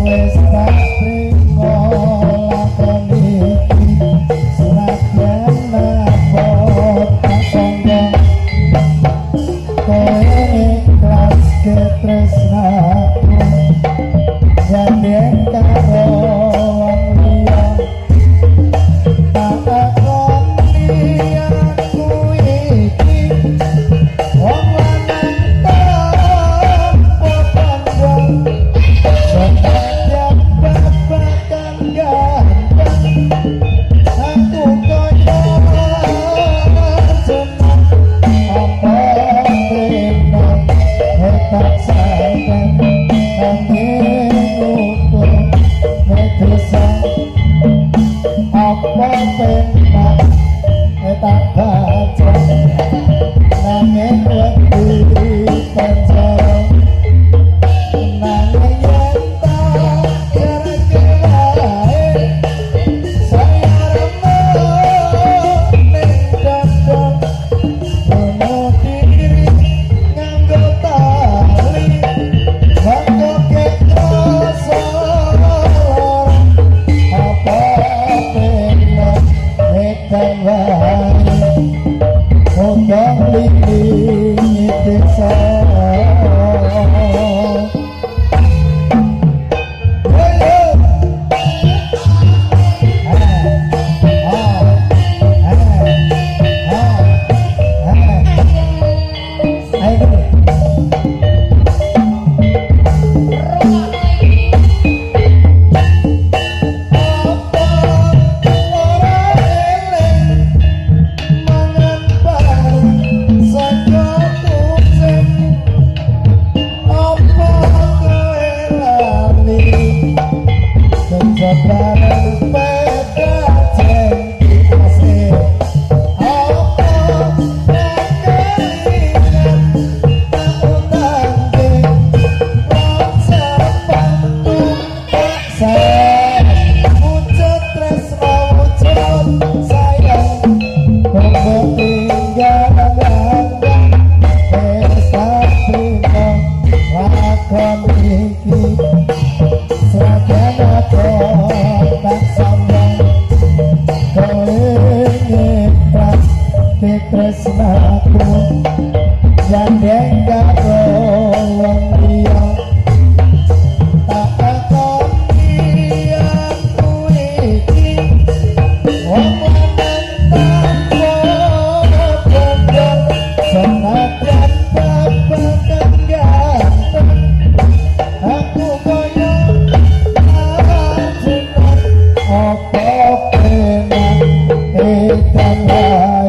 Wis tak trimo lakon iki, senadyan abot tak sombong. Kowe ikhlas tresnaku, gandeng karo wong liya. Tak akoni aku iki wong lanang tanpa tangga, senadyan babagan ganteng, aku kaya Arjuna. Apa penak tak santen nanging utuh Medusa, apa penak tak baca nanging wedi penjara, nanging yen tak jarke wae saya remuk ning dada, bunuh diri nganggo tali, monggo krasa lara. Apa penak edan wae muga nglingi desa. Yo yo. Ah, ah, ah, ah. Ayo dulu. Rungokno iki. Apa ora eling mangan bareng sego kucing? Apa kowe lali kerja bareng sepeda jengki asik? Apa kelingan tak utangke ponsel tumpak set? Wujud tresno, wujud sayang, tunggu tinggal ngandang. Wis tak trimo lakon iki, senajan abot tak sombong. Kowe ngikhlas tresnaku, gandeng karo wong liya. Tak akoni aku iki wong lanang tanpa bondo, senajan babagan ganteng, aku kaya Arjuna. Apa penak edan wae.